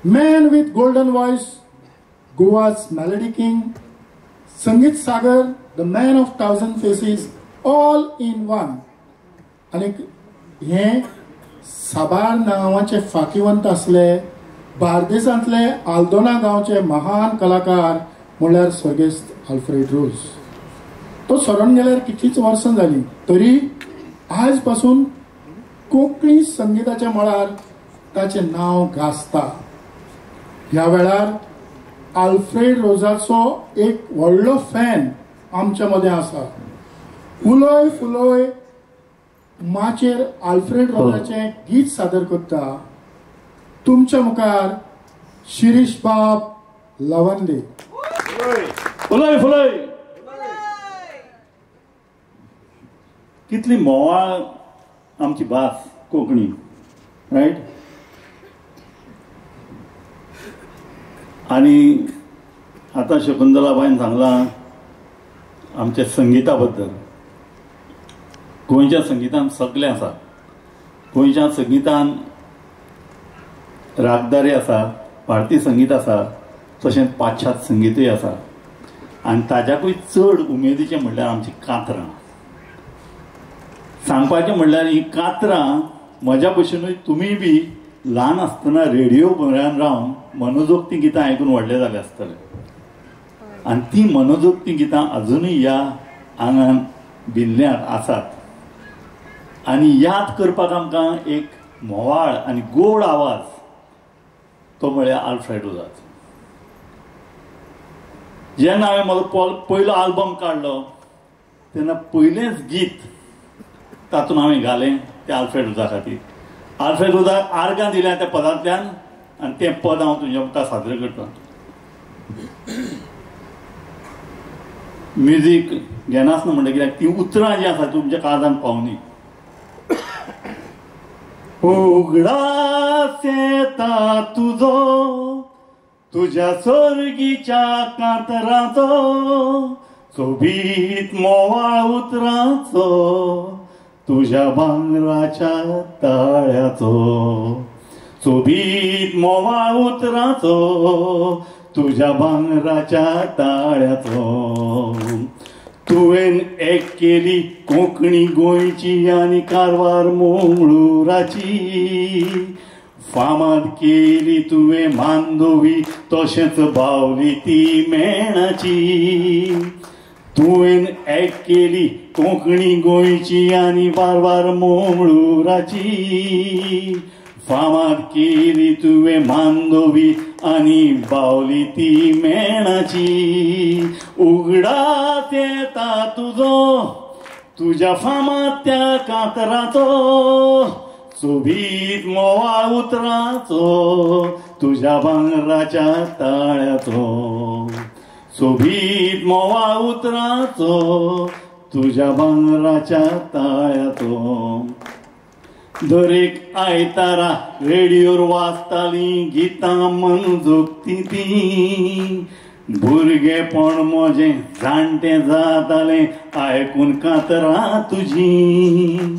Man with golden voice, Goa's melody king, Sangeet Sagar, the man of thousand faces, all in one. आनी हें साबार नांवाचे फाकीवंत आसले बार्देसांतले आल्दोना गांवचे महान कलाकार म्हणल्यार स्वर्गेस्त आल्फ्रेड रोज. तो सरण गेल्यार कितलींच वर्सां जालीं तरी आज पासून कोंकणी संगीताच्या मळार ताचें नांव गाजता. ह्या वेळार आल्फ्रेड रोजाचो एक व्हडलो फॅन आमच्या मदें आसा. उलोय फुलोय माचेर आल्फ्रेड रोजाचें गीत सादर करता तुमच्या मुखार शिरीष बाब लवंदे. फुलय फुलय. कितली म्होंवाळ आमची भास कोंकणी, रायट? आनी आतां शकुंतलाबायन सांगलां आमच्या संगिता बद्दल. गोंयच्या संगितान सगळें आसा. गोंयच्या संगितान रागदारी आसा, भारतीय संगीत आसा, तशेंच पाश्चात्य संगीतूय आसा. आनी ताच्याकूय चड उमेदीचें म्हणल्यार आमचीं कांतरां. सांगपाचें म्हणल्यार हीं कांतरां म्हज्या भशेनूय तुमी बी ल्हान आसतना रेडियो म्हऱ्यान रावन मनोजोगतीं गितां आयकून व्हडले जाले आसतले. आनी तीं मनोजोगतीं गितां अजुनूय ह्या आंगान भिल्ल्यांत आसात. आनी याद करपाक आमकां एक म्होंवाळ आनी गोड आवाज, तो म्हळ्यार आल्फ्रेड रोजाचो. जेन्ना हांवें म्हजो पयलो आल्बम काडलो तेन्ना पयलेंच गीत तातूंत हांवें घालें तें आल्फ्रेड रोजा खातीर. आल्फ्रेड रोजाक आर्गां दिल्या त्या पदांतल्यान आनी तें पद हांव तुमच्या मुखार सादर करतां. म्युजीक घेनासना म्हणटा कित्याक तीं उतरां जीं आसा तुमच्या काळजान पावनी. उगडास येता तुजो तुज्या सर्गीच्या कांतराचो, सोबीत म्होंवाळ उतरांचो, तुज्या भांगराच्या ताळ्याचो. सोबीत म्होंवाळ उतरांचो, तुज्या भांगराच्या ताळ्याचो. तुवें एक केली कोंकणी गोंयची आनी कारवार मंगळुराची, फामाद केली तुवें मांदोवी तशेंच बावली ती मेणाची. तुवें एक केली कोंकणी गोंयची आनी कारवार मंगळुराची, फामाद केली तुवें मांदोवी आनी बावली ती मेणाची. उगडास येता तुजो तुज्या फामाद त्या कांतराचो, सोबीत म्होंवाळ उतरांचो, तुज्या भांगराच्या ताळ्याचो. सोबीत म्होंवाळ उतरांचो, तुज्या भांगराच्या ताळ्याचो. दरेक आयतारा रेडियोर वाजतालीं गितां मनजोगतीं तीं, भुरगेपण म्हजें जाणटें जातालें आयकून कांतरां तुजीं.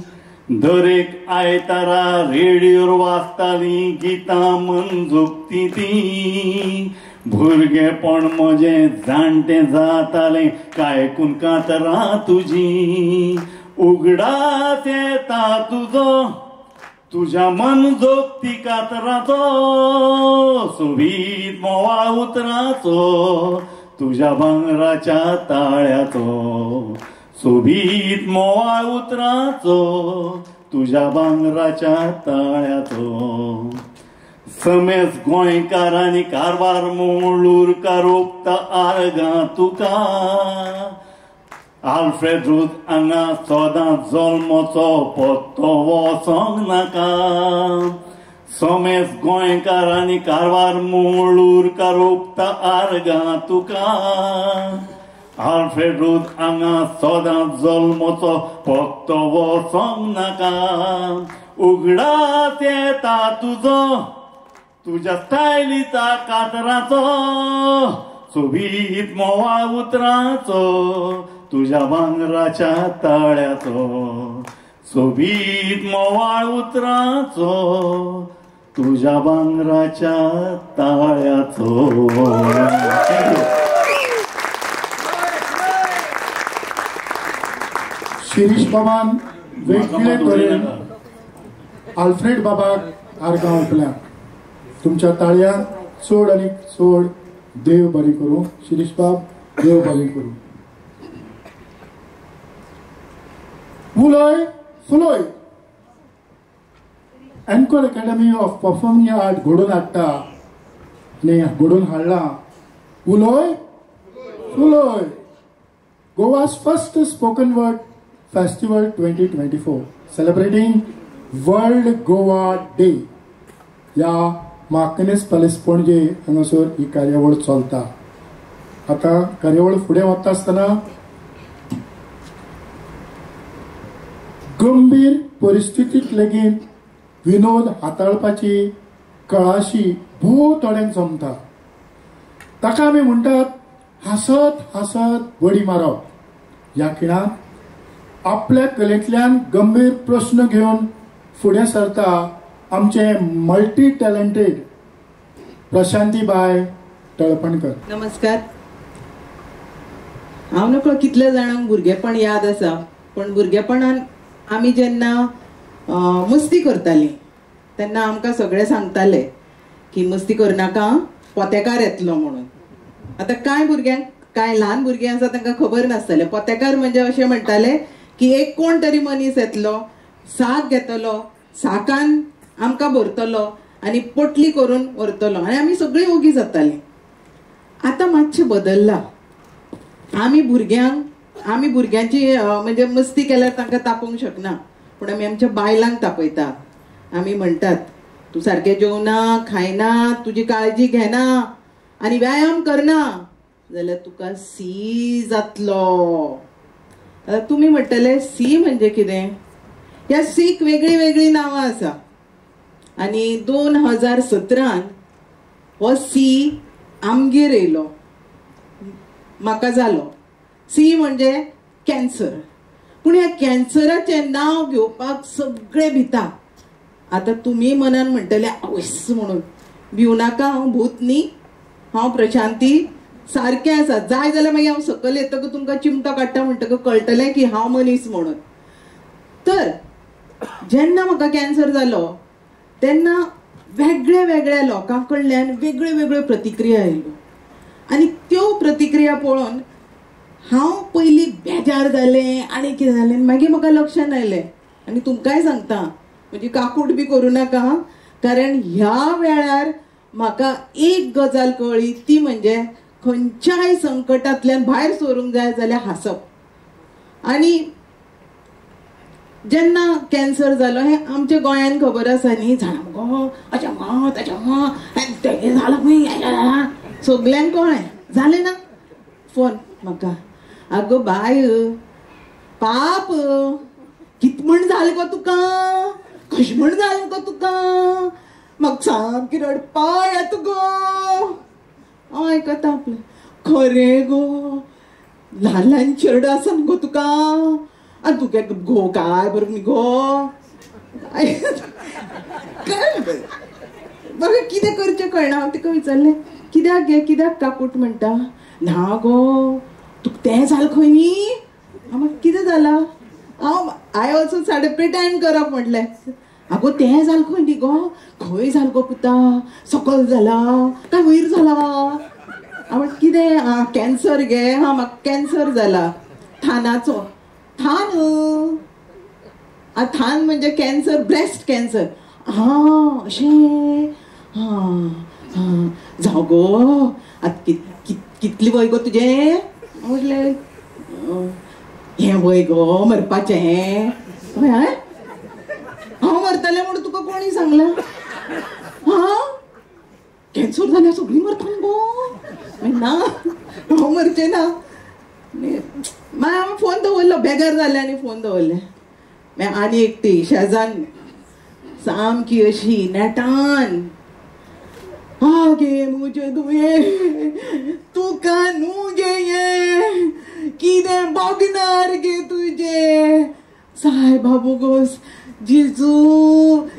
दरेक आयतारा रेडियोर वाजतालीं गितां मनजोगतीं तीं, भुरगेपण म्हजें जाणटें जातालें आयकून कांतरां तुजीं. उगडास येता तुजो तुज्या मनजोगती कांतराचो, सोबीत म्होंवाळ उतरांचो, तुज्या भांगराच्या ताळ्याचो. सोबीत म्होंवाळ उतरांचो, तुज्या भांगराच्या ताळ्याचो. समेज गोंयकारांनी कारवार मंगळूरकार ओंपता आर्गां तुका, आल्फ्रेड रोज हांगा सदां जल्मचो पत्तो वचोंक नाका. समेज गोंयकारांनी कारवार मंगळूरकार ओंपता आर्गां तुका, आल्फ्रेड रोज हांगा सदां जल्मचो पत्तो वचोंक नाका. उगडास येता तुजो तुज्या स्टायलीचा कातराचो, सोबीत म्होंवाळ उतरांचो, तुज्या भांगराच्या ताळ्याचो. सोबीत म्होंवाळ उतरांचो, तुझ्या भांगराच्या ताळ्याचो. शिरीष बाबान वेगळे तरेन आल्फ्रेड बाबाक आर्गां ओंपल्या. तुमच्या ताळयांक चड आनी चड देव बरें करूं. शिरीष बाब देव बरें करूं. उलय फुलय Encore academy of performing art घडोवन हाडटा आनी घडोवन हाडला Ulay Fulay Goa's first spoken word festival 2024 celebrating world Goa day. ह्या मार्किनेस पॅलेस पणजे हांगासर ही कार्यावळ चलता. आतां कार्यावळ फुडें वता आसतना गंभीर परिस्थितीक लेगीत विनोद हाताळपाची कळाशी भोव थोड्यांक जमता. ताका आमी म्हणटात हांसत हांसत बडी मारप. ह्या खिणाक आपल्या कलेंतल्यान गंभीर प्रश्न घेवन फुडें सरता आमचे मल्टी टॅलेंटेड प्रशांतीबाय तळपणकर. नमस्कार. हांव नकळो कितल्या जाणांक भुरगेपण याद आसा, पण भुरगेपणान आमी जेन्ना मस्ती करतालीं तेन्ना आमकां सगळे सांगताले की मस्ती करनाका, पोतेकार येतलो म्हणून. आतां कांय भुरग्यांक, कांय ल्हान भुरगीं आसा तांकां खबर नासतालें पोतेकार म्हणजे अशें म्हणटाले की एक कोण तरी मनीस येतलो, साक घेतलो, साकान आमकां भरतलो आनी पोटली करून व्हरतलो आनी आमी सगळीं ओगी जातालीं. आतां मातशें बदल्लां. आमी भुरग्यांक, आमी भुरग्यांची म्हणजे मस्ती केल्यार तांकां तापोवंक शकना, पूण आमी आमच्या बायलांक तापयता. आमी म्हणटात तूं सारकें जेवना, खायना, तुजी काळजी घेना आनी व्यायाम करना जाल्यार तुका सी जातलो. आतां तुमी म्हणटले सी म्हणजे कितें? ह्या सीक वेगळीं वेगळीं नांवां आसा आनी 2017 हो सी आमगेर येयलो, म्हाका जालो. सी म्हणजे कॅन्सर. पूण ह्या कॅन्सराचें नांव घेवपाक सगळे भिता. आतां तुमी मनान म्हणटले आवयस म्हणून, भिवनाका, हांव भूत न्ही, हांव प्रशांती, सारकें आसा. जाय जाल्यार मागीर हांव सकयल येतकच तुमकां चिमटो काडटा म्हणटकच कळटलें की हांव मनीस म्हणून. तर जेन्ना म्हाका कॅन्सर जालो तेन्ना वेगळ्या वेगळ्या लोकां कडल्यान वेगळ्यो वेगळ्यो प्रतिक्रिया आयल्यो आनी त्यो प्रतिक्रिया पळोवन हांव पयलीं बेजार जालें आनी कितें जालें. मागीर म्हाका लक्षांत आयलें आनी तुमकांय सांगता, म्हणजे काकूट बी करूं नाका, कारण ह्या वेळार म्हाका एक गजाल कळ्ळी, ती म्हणजे खंयच्याय संकटांतल्यान भायर सरूंक जाय जाल्यार हांसप. आनी जेन्ना कॅन्सर जालो हें आमच्या गोंयान खबर आसा न्ही, जाणा मुगो अशें गो तशें गो तें जालां खंय, सगल्यांक कळ्ळें. जालें ना फोन म्हाका, आगो बाय पाप कित म्हण जालें गो तुका, कशें म्हण जालें गो तुका, म्हाका सामकी रडपा येता गो. हांव आयकता आपलें, खरें गो ल्हान ल्हान चेडो आसा न्हू गो तुका, आनी तुगे घोव काय बरो न्ही गो. काय म्हाका कितें करचें कळना. हांव तिका विचारलें कित्याक गे, कित्याक काकूट म्हणटा? ना गो तुका तें जालें खंय न्ही. हांव कितें जालां? हांव I also साडे प्रिटेंड करप म्हटलें. आगो तें जालें खंय न्ही गो, खंय जालें गो पुता, सकयल जाला काय वयर जाला? हांव कितें? आं कॅन्सर गे. हां म्हाका कॅन्सर जाला, थानाचो. थान? आं थान म्हणजे कॅन्सर, ब्रेस्ट कॅन्सर. हां अशें, हां हां जावं गो. आतां कितली वय गो तुजें? म्हटलें हें वय गो मरपाचें हें. हय हांव मरतलें म्हणून तुका कोणी सांगलां? हां कॅन्सर जाल्यार सगळीं मरता गो. ना हांव मरचें ना. मागीर हांवें फोन दवरलो, बेजार जालें आनी फोन दवरलें. मागीर आनी एकटी शेजान्न सामकी अशी नेटान, आगे म्हजे दुयें तुका न्हू गे हें, कितें भोगणार गे तुजें, सायबा बोगोस जेजू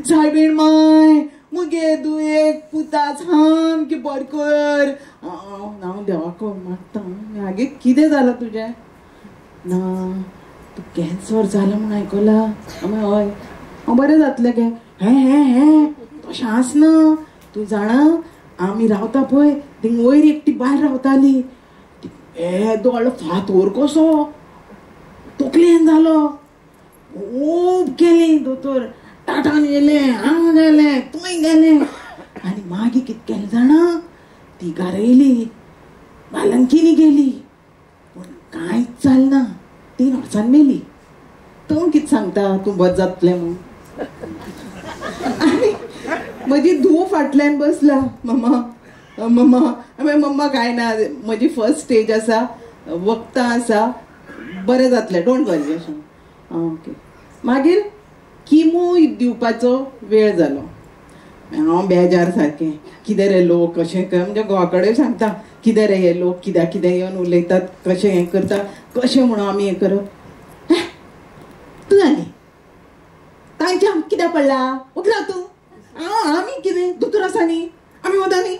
सायबीण माय मुगे दुयेक पुता सामकी बरें कर. हांव देवाक मागता आगे कितें जालां तुजें? ना तूं कॅन्सर जाला म्हूण आयकलां. हय हांव बरें जातलें गे. हें हें हें तशें आसना, तूं जाणा आमी रावता पळय थिंग वयर एकटी बायल रावताली, येदो व्हडलो फातोर कसो तकलेन जालो, खूब गेली दोतोर टाटान गेलें, हांगा गेलें, थंय गेलें. आनी मागीर कितें केलें जाणा, ती घरा येयली, बालंकिनी गेली, पूण कांयच जालें 3 वर्सां मेली. तूं कितें सांगता तूं बरें जातलें म्हूण? आनी म्हजी धूव फाटल्यान बसला, मम्मा मम्मा. मागीर मम्मा कांय ना, म्हजी फर्स्ट स्टेज आसा, वखदां आसा, बरें जातलें, don't वरी अशें. ओके. मागीर किमो दिवपाचो वेळ जालो. हांव बेजार सारकें, कितें रे लोक अशें म्हणजे घोवा कडेन सांगता कितें रे हे लोक कित्याक कितें येवन उलयतात, कशें हें करता, कशें म्हणून आमी हें करप. तूं आनी तांच्या कित्याक पडला, उखला तूं, आमी कितें दोतोर आसा न्ही, आमी वता न्ही.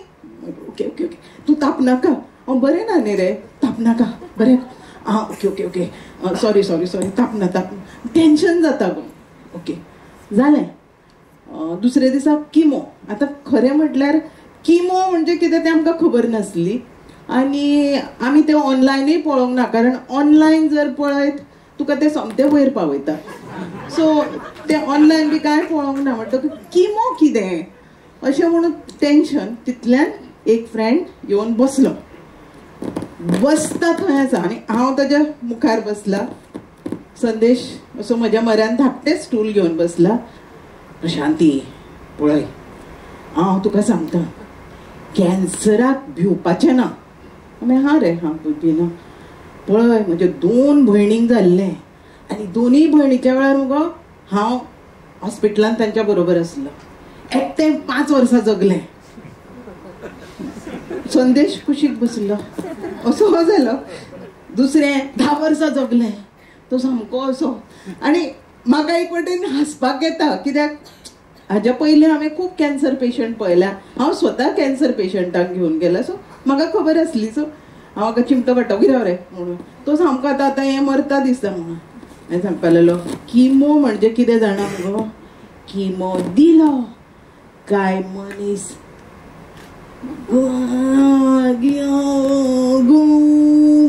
ओके ओके ओके, तूं तापनाका, हांव बरें ना न्ही रे, तापनाका बरें. आं okay okay okay, sorry sorry sorry, तापना तापना, टेंशन जाता गो. ओके जालें. दुसरे दिसा किमो. आतां खरें म्हटल्यार किमो म्हणजे कितें तें आमकां खबर नासली आनी आमी तें ऑनलायनूय पळोवंक ना, कारण ऑनलायन जर पळयत तुका तें सोमतें वयर पावयता. सो तें ऑनलायन बी कांय पळोवंक ना. म्हणटकच किमो कितें अशें म्हणून टेंशन. तितल्यान एक फ्रेंड येवन बसलो, बसता थंय आसा आनी हांव ताज्या मुखार बसला. संदेश असो म्हज्या म्हऱ्यान धाकटें स्टूल घेवन बसला. प्रशांती पळय हांव तुका सांगता, कॅन्सराक भिवपाचें ना. हांवें हां रे हां भिना. पळय म्हज्या 2 भयणींक जाल्लें आनी दोनूय भयणीच्या वेळार मुगो हांव हॉस्पिटलान तांच्या बरोबर आसलो. एकटें 5 वर्सां जगलें. संदेश कुशीक बसलो असो जालो. दुसरें 10 वर्सां जगलें, तो सामको असो. आनी म्हाका एक वटेन हांसपाक येता, कित्याक हाज्या पयलीं हांवें खूब कॅन्सर पेशंट पळयल्या, हांव स्वता कॅन्सर पेशंटाक घेवन गेला, सो म्हाका खबर आसली. सो हांव हाका चिमटो काडटा कितें रे म्हणून, तो सामको आतां आतां हें मरता दिसता म्हणून. हांवें सांगपाक लागलो किमो म्हणजे कितें जाणा मुगो, किमो दिलो काय मनीस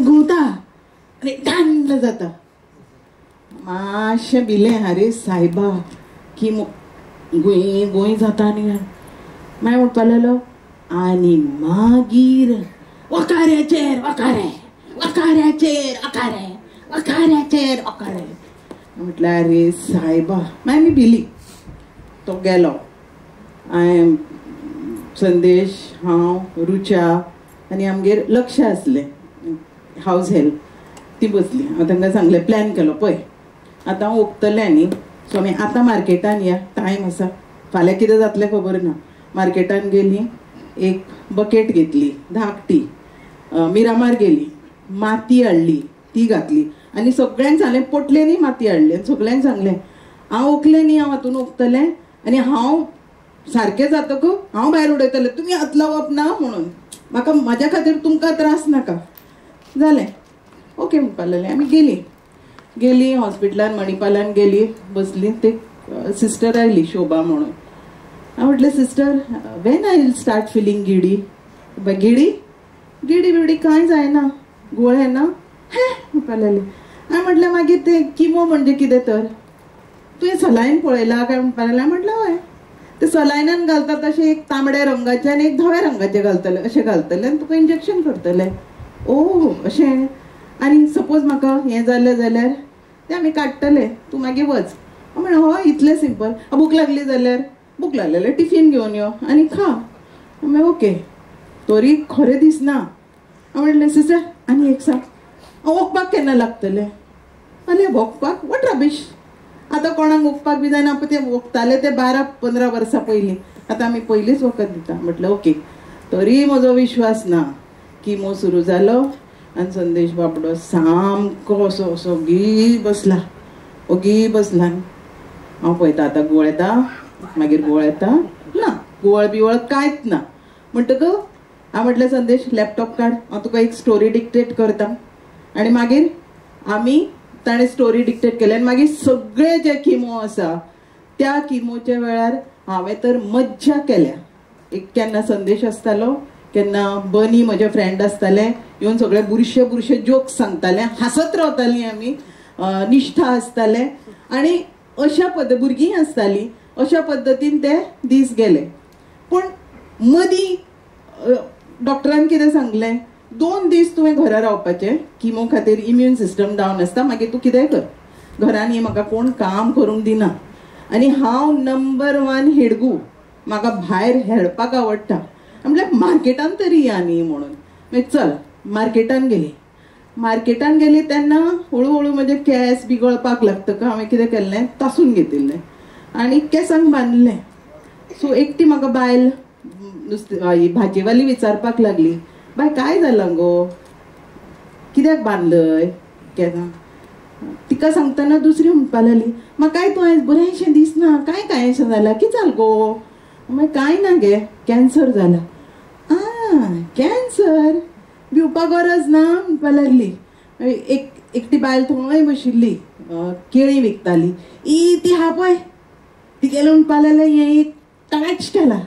घुंवता आनी दांड जाता. मातशें भिलें, आरे सायबा किमो गुंय गुंय जाता. आनी मागीर म्हणपाक लागलो आनी मागीर वकाऱ्याचेर वकारे, वकाऱ्याचेर वकारे, वकाऱ्याचेर वकारे. म्हटल्यार अरे सायबा. मागीर आमी भिली. तो गेलो. हांवें संदेश, हांव, रुचा आनी आमगेर लक्ष आसलें हावज हेल्प, ती बसली. हांव तांकां सांगलें प्लॅन केलो पळय आतां हांव ओंकतलें न्ही, सो आमी आतां मार्केटान या, टायम आसा, फाल्यां कितें जातलें खबर ना. मार्केटान गेली, एक बकेट घेतली धाकटी, मिरामार गेली, माती हाडली, ती घातली आनी सगळ्यांक सांगलें, पोटलेंनी माती हाडली आनी सगळ्यांक सांगलें हांव ओंकलें न्ही, हांव हातून ओंकतलें आनी हांव सारकें जातकच हांव भायर उडयतलें, तुमी हात लावप ना म्हणून, म्हाका म्हाज्या खातीर तुमकां त्रास नाका. जालें ओके म्हणपाक लागलें. आमी गेली गेली हॉस्पिटलान, मणिपालान गेली, बसली. ते सिस्टर आयली शोभा म्हणून. हांव म्हटलें sister when I will start feeling giddy. Giddy giddy bidi कांय जायना, गुळ येना हें म्हणपाक लागली. हांवें म्हटलें मागीर तें किमो म्हणजे कितें तर, तुवें सलायन पळयलां काय म्हणपाक लागलें. म्हटलें हय. ते सलायनान घालतात तशें एक तांबड्या रंगाचें आनी एक धव्या रंगाचें घालतले, अशें घालतले आनी तुका इंजेक्शन करतले. ओ अशें, आनी सपोज म्हाका हें जालें जाल्यार तें आमी काडटले, तूं मागीर वच. हांव म्हणलें हय इतलें सिंपल. भूक लागली जाल्यार, भूक लागली जाल्यार टिफीन घेवन यो आनी खा. मागीर ओके. तरी खरें दिसना. हांव म्हणलें सिस्टर आनी एक सांग, ओंकपाक केन्ना लागतलें? आनी ओंकपाक what rubbish, आतां कोणाक ओंकपाक बी जायना. ते ओंकताले ते 12-15 वर्सां पयलीं, आतां आमी पयलींच वखद दिता. म्हटलें ओके. तरी म्हजो विश्वास ना. किमो सुरू जालो आनी संदेश बाबडो सामको असो असो ओगी बसला, ओगी बसला. हांव पळयता आतां गुळ येता, मागीर गुळ येता ना. गुवळ बिवळ कांयच ना. म्हणटकच हांव म्हटलें संदेश लॅपटॉप काड, हांव तुका एक स्टोरी डिक्टेट करता. आनी मागीर आमी ताणें स्टोरी डिक्टेट केली आनी मागीर सगळे जे किमो आसा त्या किमोच्या वेळार हांवें तर मज्जा केल्या. एक केन्ना संदेश आसतालो, केन्ना बनी म्हजे फ्रेंड आसताले, येवन सगळे बुरशे बुरशे जोक्स सांगताले, हांसत रावतालीं आमी, निश्ठा आसतालें आनी अशा पद्दती भुरगीं आसतालीं, अशा पद्दतीन ते दीस गेले. पूण मदीं डॉक्टरान कितें सांगलें, 2 दीस तुवें घरा रावपाचें, किमो खातीर इम्यून सिस्टम डावन आसता, मागीर तूं कितेंय कर, घरान म्हाका कोण काम करूंक दिना. आनी हांव नंबर 1 हेडगू, म्हाका भायर हेडपाक आवडटा, म्हटल्यार मार्केटान तरी या न्ही म्हणून. मागीर चल मार्केटान गेली. मार्केटान गेली तेन्ना हळू हळू म्हजे केंस बी गळपाक लागतकच हांवें कितें केल्लें, तासून घेतिल्लें आनी केंसांक बांदलें. सो एकटी म्हाका बायल नुस्तें भाजेवाली विचारपाक लागली, बाय काय जालां गो, कित्याक बांदलय केन्ना? तिका सांगतना दुसरी म्हणपाक लागली, म्हाकाय तूं आयज बरेंशें दिसना, काय काय अशें जालां, कितें जालें गो? मागीर कांय ना गे, कॅन्सर जाला. आं कॅन्सर, भिवपाक गरज ना म्हणपाक लागली. एक एकटी बायल थंय बशिल्ली, केळीं विकताली, ई ती हा पळय तिगेलें म्हणपाक लागलें हें एक कांयच केलां,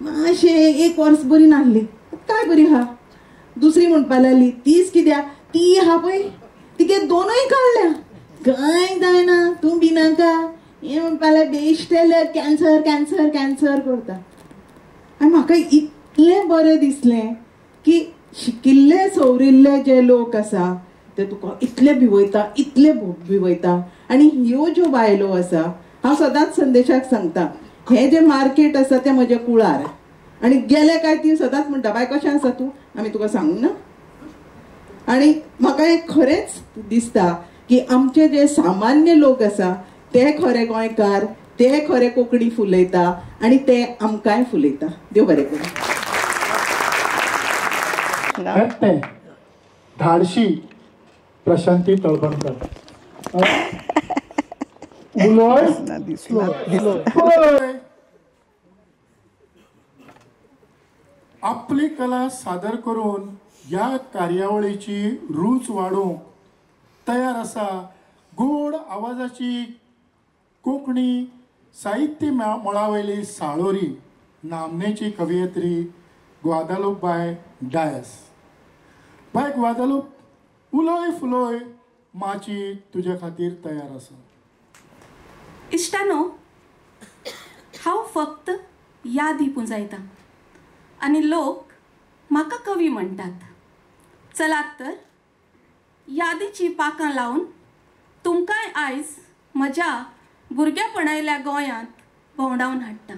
मातशें एक वर्स बरी नासली, काय बरी आहा. दुसरी म्हणपाक लागली तीच कित्याक, ती आहा पळय तिगे दोनूय काडल्या, कांय जायना, तूं भिनाका. हें म्हणपाक लागलें बेश्टेलें कॅन्सर कॅन्सर कॅन्सर करता. आनी म्हाका इतलें बरें दिसलें की शिकिल्ले सवरिल्ले जे लोक आसा ते तुका इतले भिवयता, इतले भिवयता. आनी ह्यो ज्यो बायलो आसा, हांव सदांच संदेशाक सांगता, हें जें मार्केट आसा तें म्हजें कुळार, आनी गेले काय ती सदांच म्हणटा, बाय कशें आसा तूं, आमी तुका सांगूंक ना. आनी म्हाका हें खरेंच दिसता की आमचे जे सामान्य लोक आसा ते खरे गोंयकार, ते खरे कोंकणी फुलयता आनी ते आमकांय फुलयता. देव बरें करूं. धाडशी प्रशांती तळपणकर. उलय आपली कला सादर करून ह्या कार्यावळीची रूच वाडोवंक तयार आसा गोड आवाजाची कोंकणी साहित्य मळावयली साळोरी नामनेची कवयित्री ग्वादालूप बाय डायस. बाय ग्वादालूप, उलय फुलय माची तुज्या खातीर तयार आसा. इश्टानो, हांव फक्त यादी पुंजायता आनी लोक म्हाका कवी म्हणटात. चलात तर यादीची पाकां लावन तुमकांय आयज म्हज्या भुरगेपणायल्या गोंयांत भोंवडावन हाडटा.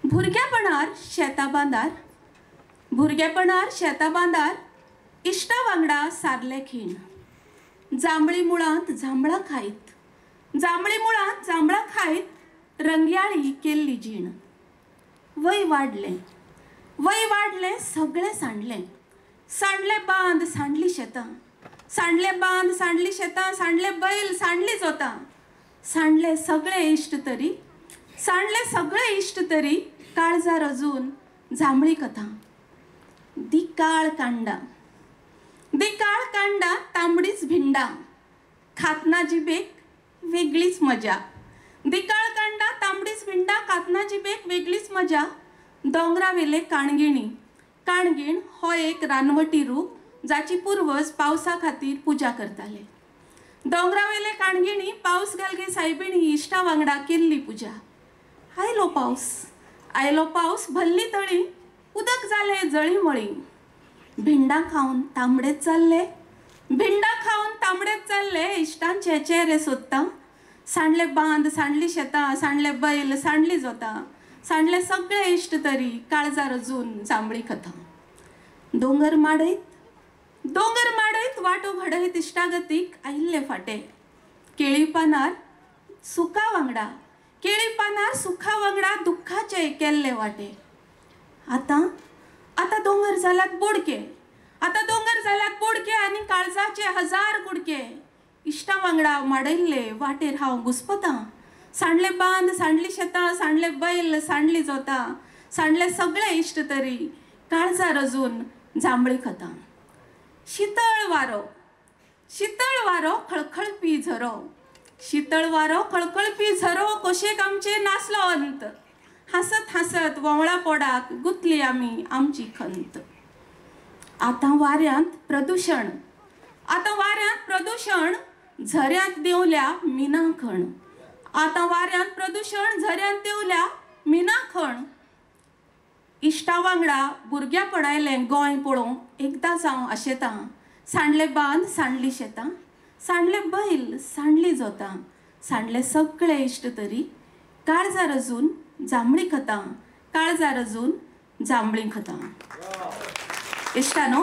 भुरगेपणार शेता बांदार, भुरगेपणार शेता बांदार इश्टा वांगडा सारले खीण. जांबळी मुळांत जांबळां खायत, जांबळी मुळांत जांबळां खायत रंगयाळी केल्ली जीण. वय वाडलें, वय वाडलें, सगळें सांडलें, सांडले बांद सांडली शेतां, सांडले बांद सांडली शेतां, सांडले बैल सांडली जोतां, सांडले सगळे इश्ट तरी, सांडले सगळे इश्ट तरी काळजार अजून जांबळी कथा. दिकाळ कांडा, दिकाळ कांडा तांबडीच भिंडा, खातना जिबेक वेगळीच मजा. दिकाळ कांडा तांबडीच भिंडा, खातना जिबेक वेगळीच मजा. दोंगरावेले काणगिणी, काणगीण हो एक रानवटी रूख जाची पुर्वज पावसा खातीर पुजा करताले. दोंगरावेले काणगिणी पावस घालगे सायबिणी इश्टा वांगडा केल्ली पुजा. आयलो पावस, आयलो पावस, भल्ली तळी, उदक जालें जळीमळी. भिंडां खावन तांबडेच जाल्ले, भिंडां खावन तांबडेच जाल्ले इश्टांचे चेहरे सोदता. सांडले बांद सांडली शेतां, सांडले बैल सांडली जोतां, सांडले सगळे इश्ट तरी काळजार अजून जांबळी कथा. दोंगर माडयत, दोंगर माडयत वाटो घडयत इश्टागतीक आयिल्ले फाटे. केळी पानार सुखा वांगडा, केळी पानार सुखा वांगडा दुख्खाचे केल्ले वाटे. आतां आतां दोंगर जाल्यात बोडके, आतां दोंगर जाल्यात बोडके आनी काळजाचे हजार कुडके. इश्टा वांगडा माडयल्ले वाटेर हांव घुस्पतां. सांडले बांद सांडली शेतां सांडले बैल सांडली जोतां सांडले सगळे इश्ट तरी काळजार अजून जांबळी खतां. शितळ वारो शितळ वारो खळखळपी झरो शितळ वारो खळखळपी झरो कोशेक आमचे नासलो अंत. हांसत हांसत वोंवळा पोडाक गुंतली आमी आमची खंत. आतां वाऱ्यांत प्रदुशण आतां वाऱ्यांत प्रदुशण झऱ्यांत देंवल्या मिना खण. आतां वाऱ्यांत प्रदुशण झऱ्यांत देंवल्या मिना खण. इश्टा वांगडा भुरग्यापणायलें गोंय पळोवंक एकदांच हांव आशेतां. सांडले बांद सांडली शेतां सांडले बैल सांडली जोतां सांडले सगळे इश्ट तरी काळजार अजून जांबळी खतां काळजार अजून जांबळी खतां. इश्टानो,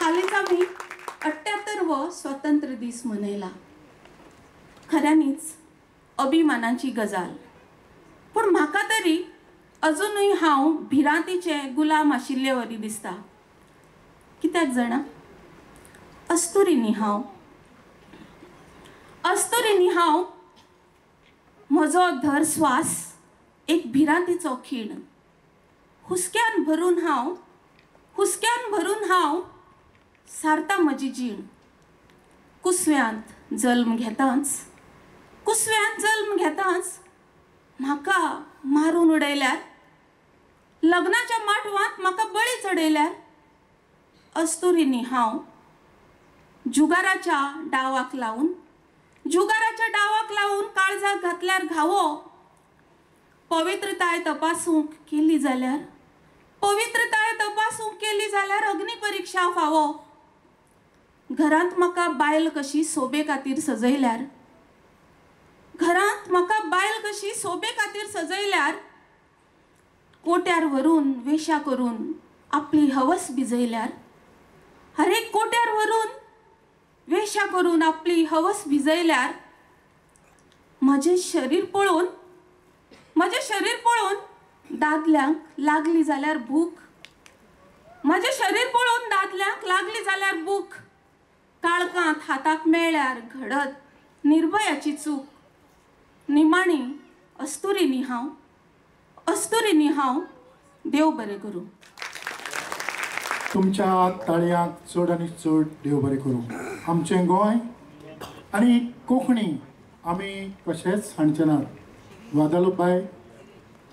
हालींच आमी 78वो स्वतंत्र दीस मनयला. खऱ्यांनीच अभिमानाची गजाल. पूण म्हाका तरी अजुनूय हांव भिरांतीचे गुलाम आशिल्ले वरी दिसता. कित्याक जाणा? अस्तुरी न्ही हांव, अस्तुरी न्ही हांव. म्हजो धर स्वास एक भिरांतीचो खीण. हुस्क्यान भरून हांव हुस्क्यान भरून हांव सारता म्हजी जीण. कुसव्यांत जल्म घेतांच कुसव्यांत जल्म घेतांच म्हाका मारून उडयल्यार, लग्नाच्या माटवांत म्हाका बळी चडयल्यार. अस्तुरी न्ही हांव. जुगाराच्या डावाक लावन जुगाराच्या डावाक लावन काळजाक घातल्यार घावो. पवित्रताय तपासूंक केली जाल्यार पवित्रताय तपासूंक केली जाल्यार अग्नी परिक्षा फावो. घरांत म्हाका बायल कशी सोबे खातीर सजयल्यार घरांत म्हाका बायल कशी सोबे खातीर सजयल्यार. कोट्यार व्हरून वेशा करून आपली हवस भिजयल्यार. हर एक कोट्यार व्हरून वेशा करून आपली हवस भिजयल्यार. म्हजें शरीर पळोवन म्हजें शरीर पळोवन दादल्यांक लागली जाल्यार भूक. म्हजें शरीर पळोवन दादल्यांक लागली जाल्यार भूक. काळखांत हाताक मेळ्ळ्यार घडत निर्भयाची चूक. निमाणी अस्तुरी न्ही हांव, अस्तुरी न्ही हांव. देव बरें करूं. तुमच्या ताळयांक चड आनी चड देव बरें करूं. आमचें गोंय आनी कोंकणी आमी कशेंच सांडचे नात. वादालूबाय,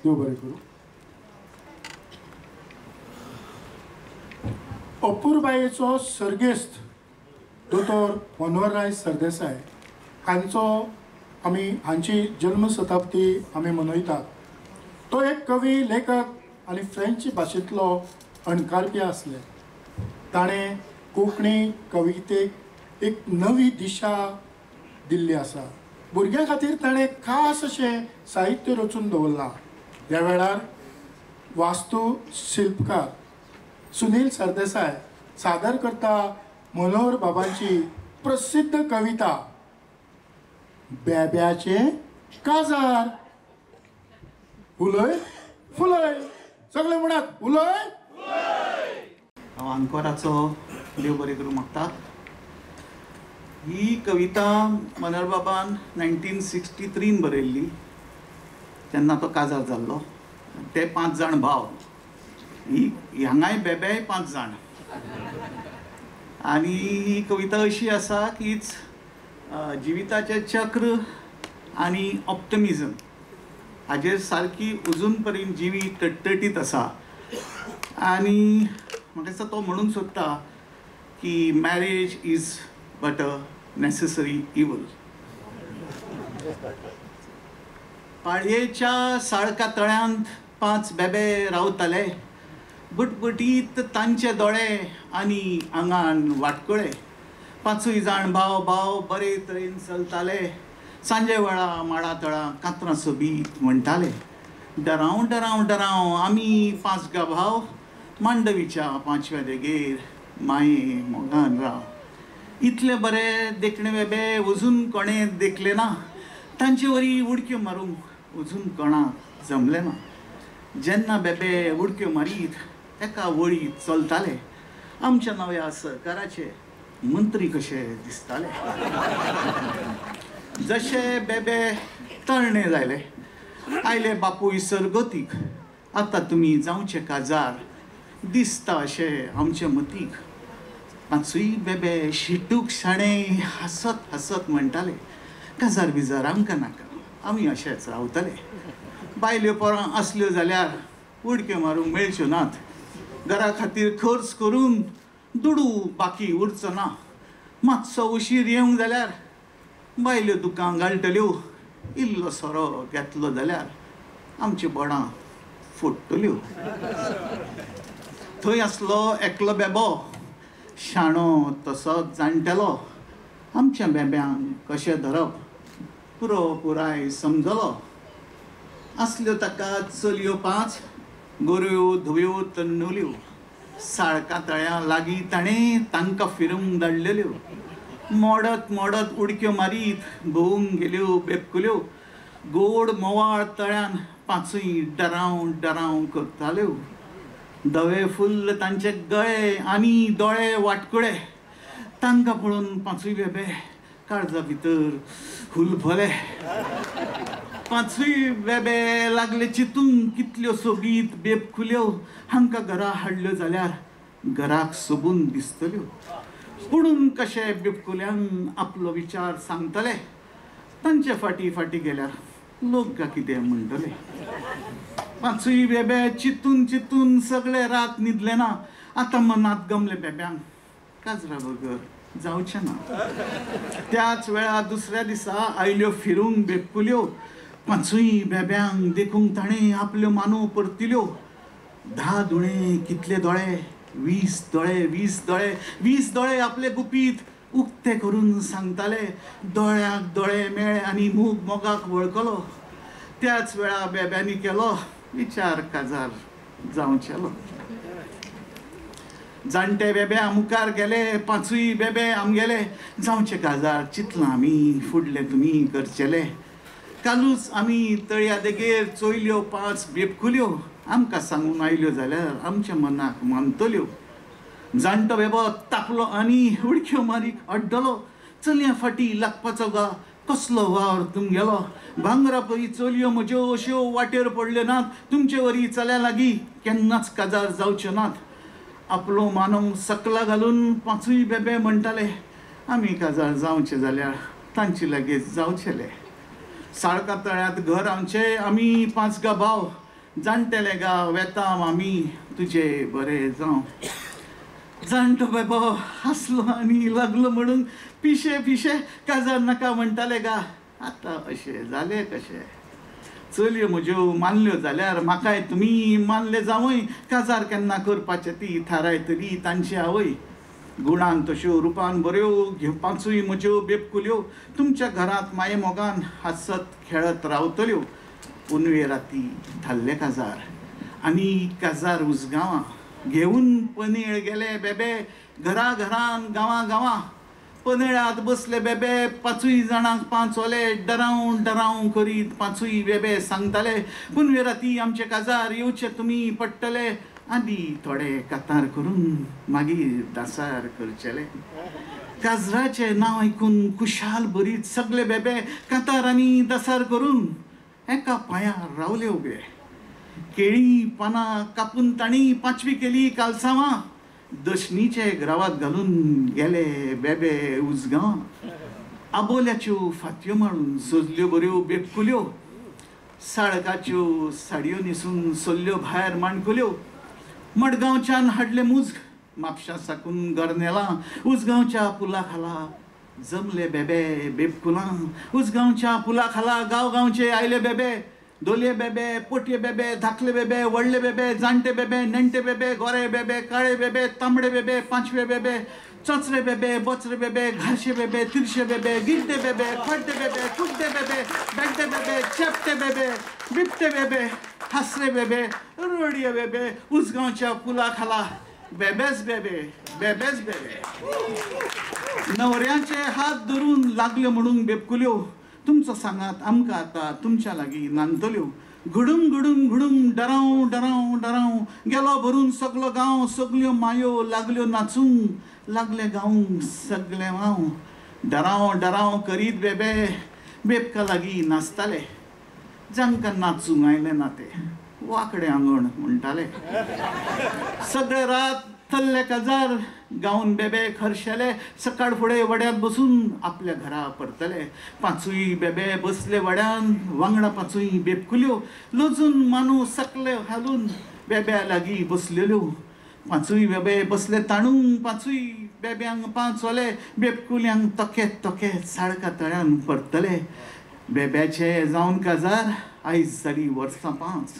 देव बरें करूं. अपुरबायेचो सर्गेस्त दोतोर मनोहरराय सरदेसाय हांचो आमी हांची जल्मशताब्दी आमी मनयतात. तो एक कवी, लेखक आनी फ्रेंच भाशेंतलो अणकारपी आसले. ताणें कोंकणी कवितेक एक नवी दिशा दिल्ली आसा. भुरग्यां खातीर ताणें खास अशें साहित्य रचून दवरलां. ह्या वेळार वास्तू शिल्पकार सुनील सरदेसाय सादर करता मनोहर बाबांची प्रसिद्ध कविता बेब्याचें काजार. उलय फुलय, सगळे म्हणात उलय. हांव आंकोराचो देव बरें करूं मागता. ही कविता मनोहर बाबान 1963 बरयल्ली. तेन्ना तो काजार जाल्लो. ते 5 जाण भाव, ही हांगाय बेबेय 5 जाण. आनी ही कविता अशी आसा की जिविताचें चक्र आनी ऑप्टिमिजम हाजेर सारकी अजून पर्यंत जिवीत तटतटीत आसा. आनी म्हाका दिसता तो म्हणूंक सोदता की marriage is but a necessary evil. पाळयेच्या साळका तळ्यांत 5 बेबे रावताले. बुटबुटीत तांचे दोळे आनी आंगान वाटकुळे. 5 जाण भाव भाव बरे तरेन चलताले. सांजे वेळा माडा तळा कातरां सोबीत म्हणटाले. डरांव डरांव डरांव आमी 5 गा भाव मांडवीच्या 5व्या देगेर माये मोगान राव. इतले बरे देखणे बेबे अजून कोणें देखले ना. तांचे वरी उडक्यो मारूंक अजून कोणाक जमलें ना. जेन्ना बेबे उडक्यो मारीत एका वळीत चलताले आमच्या नव्या सरकाराचे मंत्री कशे दिसताले. जशे बेबे तरणे जाले आयले बापूय सरगतीक आतां तुमी जावचे काजार दिसता अशें आमचे मतीक पांचूय बेबे शिटूक शाणे हांसत हांसत म्हणटाले काजार बिजार आमकां नाका आमी अशेच रावतले बायल्यो पोरां आसल्यो जाल्यार उडक्यो मारूंक मेळच्यो नात घरा खातीर खर्च करून दुडू बाकी उरचो ना मातसो उशीर येवंक जाल्यार बायल्यो दुकां घालतल्यो इल्लो सोरो घेतलो जाल्यार आमची बोडां फोडटल्यो थंय आसलो एकलो बेबो शाणो तसोच जाणटेलो आमच्या बेब्यांक कशें धरप पुरो पुराय समजलो आसल्यो ताका चलयो 5 गोऱ्यो धव्यो तन्नुल्यो साळका तळ्या लागीं ताणें तांकां फिरूंक धाडलेल्यो मोडत मोडत उडक्यो मारीत भोंवूंक गेल्यो बेबकुल्यो गोड मोवाळ तळ्यान पांचूय डराव डराव करताल्यो धवे फुल्ल तांचे गळे आनी दोळे वाटकुळे तांकां पळोवन पांचूय बेबे काळजा भितर हुलफले पांचूय बेबे लागले चितूंक कितल्यो सोबीत बेबकुल्यो हांकां घरा हाडल्यो जाल्यार घराक सोबून दिसतल्यो पुणून कशे बेबकुल्यांक आपलो विचार सांगतले तांचे फाटी फाटी गेल्यार लोक गा कितें म्हणटले पांचूय बेबे चितून चितून सगळे रात न्हिदले ना आतां मनांत गमले बेब्यांक काजरा बगर जावचें ना त्याच वेळार दुसऱ्या दिसा आयल्यो फिरूंक बेबकुल्यो पांचूय बेब्यांक देखूंक ताणें आपल्यो मानो परतिल्यो 10 दुणे कितले दोळे 20 दोळे 20 दोळे 20 दोळे आपले गुपीत उक्ते करून सांगताले दोळ्याक दोळे मेळे आनी मूग मोगाक वळखलो त्याच वेळा बेब्यांनी केलो विचार काजार जावचेलो जाणटे बेबे मुखार गेले पांचूय बेबे आमगेले जावचे काजार चितलां आमी फुडले तुमी करचेले कालूच आमी तळया देगेर चोयल्यो 5 बेबकुल्यो आमकां सांगून आयल्यो जाल्यार आमच्या मनाक मानतल्यो जाणटो बेबो तापलो आनी उडक्यो मारीक अड्डलो चलयां फाटी लागपाचो गा कसलो वावर तुमगेलो भांगरा परी चलयो म्हज्यो अश्यो वाटेर पडल्यो नात तुमचे वरी चल्या लागीं केन्नाच काजार जावच्यो नात आपलो मानव सकला घालून पांचूय बेबे म्हणटाले आमी काजार जावचे जाल्यार तांचे लागीं जावचेले साळका तळ्यांत घर आमचें आमी 5 गा भाव जाणटेले गा वेता आमी तुजे बरें जावं जाणटो बेबो हांसलो आनी लागलो म्हणून पिशे पिशे काजार नाका म्हणटाले गा आतां अशें जालें कशें चलयो म्हज्यो मानल्यो जाल्यार म्हाकाय तुमी मानले जावंय काजार केन्ना करपाचें ती थारायतली तांची आवय गुणान तश्यो रुपान बऱ्यो पांचूय म्हज्यो बेबकुल्यो तुमच्या घरांत माये मोगान हांसत खेळत रावतल्यो पुनवे राती थारले काजार आनी काजार उसगांवां घेवन पनेळ गेले बेबे घरा घरान गांवां गांवां पनेळांत बसले बेबे पांचूय जाणांक 5 ओले डराव डराव करीत पांचूय बेबे सांगताले पुनवे राती आमचे काजार येवचे तुमी पडटले आदी थोडे कातार करून मागीर दासार करचेले काजराचें नांव आयकून खुशाल भरीत सगळे बेबे कातार आनी दासार करून एका पांयार रावले उबे केळी पानां कापून तांणी पांचवी केली कालसांवां दशणीचे ग्रावात घालून गेले बेबे उसगांव आबोल्याच्यो फातयो मारून सजल्यो बऱ्यो बेबकुल्यो साळकाच्यो साडयो न्हेसून सल्ल्यो भायर माणकुल्यो मडगांवच्यान हाडले मुजग म्हापशा साकून गरनेलां उसगांवच्या पुला खाला जमले बेबे बेबकुलां उसगांवच्या पुला खाला गांव गांवचे आयले बेबे दोलये बेबे पोटये बेबे धाकले बेबे व्हडले बेबे जाणटे बेबे नेणटे बेबे गोरे बेबे काळे बेबे तांबडे बेबे पांचवे बेबे चोचरे बेबे बोचरे बेबे घारशे बेबे तिरशे बेबे गिड्डे बेबे खड्डे बेबे कुड्डे बेबे बेड्डे बेबे चेपटे बेबे बिबटे बेबे हासरे बेबे रडये बेबे उसगांवच्या पुला खाला बेबेच बेबे बेबेच बेबे नवऱ्यांचे हात धरून लागल्यो म्हणून बेबकुल्यो तुमचो सांगात आमकां आतां तुमच्या लागीं नांदतल्यो घुडूम घुडूम घुडूम डराव डराव डराव गेलो भरून सगलो गांव सगल्यो मायो लागल्यो नाचूंक लागले गावूंक सगले हांव डराव डराव करीत बेबे बेबका लागीं नाचताले। जांकां नाचूंक आयलें ना ते वांकडे आंगण म्हणटाले. सगळे रात थल्ले काजार गावन बेबे खर्शेले. सकाळ फुडें वड्यांत बसून आपल्या घरा परतले. पांचूय बेबे बसले वड्यान, वांगडा पांचूय बेबकुल्यो लजून मानू सकले घालून बेब्या लागीं बसलेल्यो. पांचूय बेबे बसले ताणून, पांचूय बेब्यांक पांच ओले, बेबकुल्यांक तोखेत तोखेत साळका तळ्यान परतले. बेब्याचे जावन काजार आयज जाली वर्सां 5.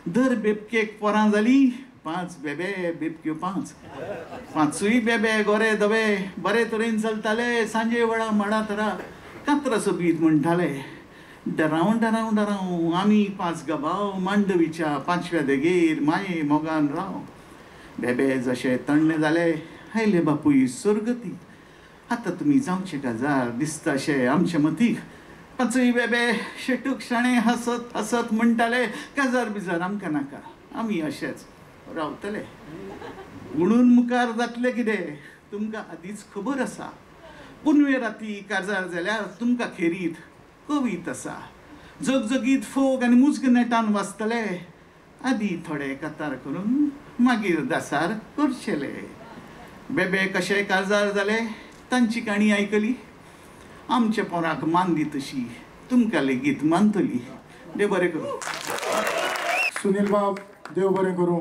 दर बेबकेक पोरां जाली 5 बेबे बेबक्यो 5. पांचूय बेबे गोरे धवे बरे तरेन चलताले. सांजे वेळा माडा तरा कातरा सोबीत म्हणटाले. डराव डराव डराव आमी 5 गबाव मांडवीच्या 5व्या देगेर माये मोगान राव. बेबे जशे तण्णे जाले आयले बापूय सोरगती. आतां तुमी जावचे काजार दिसता अशें आमचे मतीक. पांचूय बेबे शेटूक शाणे हांसत हांसत म्हणटाले काजार बिजार आमकां नाका, आमी अशेच रावतले. म्हणून मुखार जातलें कितें तुमकां आदींच खबर आसा. पुनवे राती काजार जाल्यार तुमकां खेरीत कवीत आसा. जगजगीत फोग आनी मुज्ग नेटान वाजतले. आदी थोडे कातार करून मागीर दासार करचेले. बेबे कशे काजार जाले तांची काणी आयकली. आमच्या पोराक मानली तशी तुमकां लेगीत मानतली. देव बरें करूं. सुनील बाब देव बरें करूं.